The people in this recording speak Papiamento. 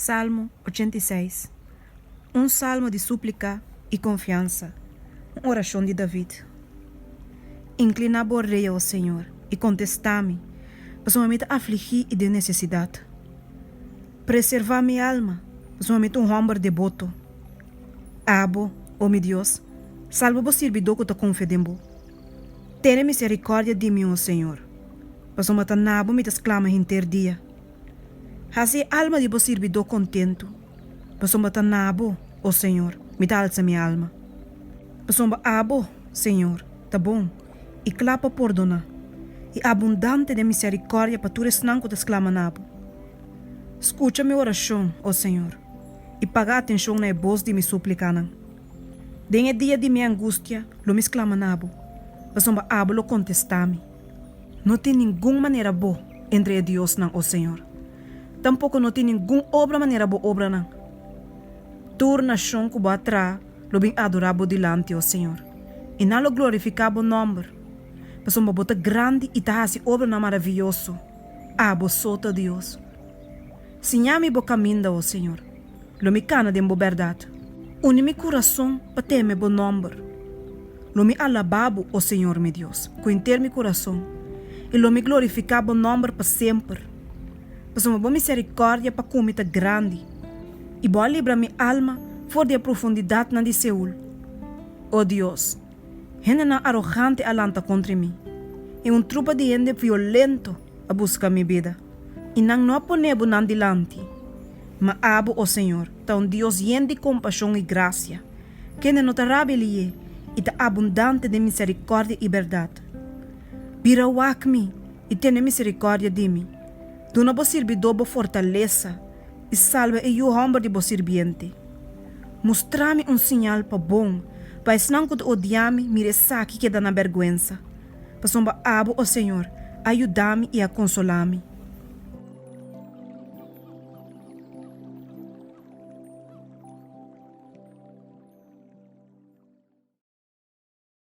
Salmo 86 Un salmo di súplika i konfiansa, un orashon di David. Inkliná bo orea, o señor, i kontestá mi, pasobra mi ta afligí i den nesesidat. Preservá mi alma, pasobra mi ta un hòmber deboto. Abo, o mi Dios, salba bo sirbidó ku ta konfia den bo. Tene miserikòrdia di mi, o señor, pasobra ta na bo mi ta sklama henter dia. Hasi e alma di bo sirbidó kontentu, pasobra ta na bo, o señor, mi ta alsa mi alma. Pasobra abo, señor, ta bon i kla pa pordoná, i abundante den miserikòrdia pa tur esnan ku ta sklama na bo. Skucha mi orashon, o señor, i paga atenshon na e bos di mi súplikanan. Den e dia di mi angustia lo mi sklama na bo, pasobra abo lo kontestá mi. No tin ningun manera bo entre e diosnan, o señor. Tampoko no tin ningun obra manera bo obranan. Tur nashon ku bo a traha lo bin adorá bo dilanti, o señor, i nan lo glorifiká bo nòmber, pasobra bo ta grandi i ta hasi obranan maravioso. Abo so ta Dios. Siña mi bo kaminda, o señor, lo mi kana den bo bèrdat. Uni mi kurason pa teme bo nòmber. Lo mi alabá bo, o señor mi Dios, ku henter mi kurason, i lo mi glorifiká bo nòmber pa semper. Pasobra bo miserikòrdia pa ku mi ta grandi, i bo a libra mi alma for di e profundidatnan di Seul. O Dios, hendenan arogante a lanta kontra mi, i un trupa di hende violento a buska mi bida, i nan no a pone bo nan dilanti. Ma abo, o señor, ta un Dios yen di kompashon i grasia, kende no ta rabia lié i ta abundante den miserikòrdia i bèrdat. Bira wak mi i tene miserikòrdia di mi. Duna bo sirbidó bo fortalesa i salba e yu hòmber di bo sirbiente. Mustra mi un siñal pa bon, pa esnan ku ta odia mi mira esaki keda na bèrgwensa. Pasobra abo, o señor, a yuda mi i a konsolá mi.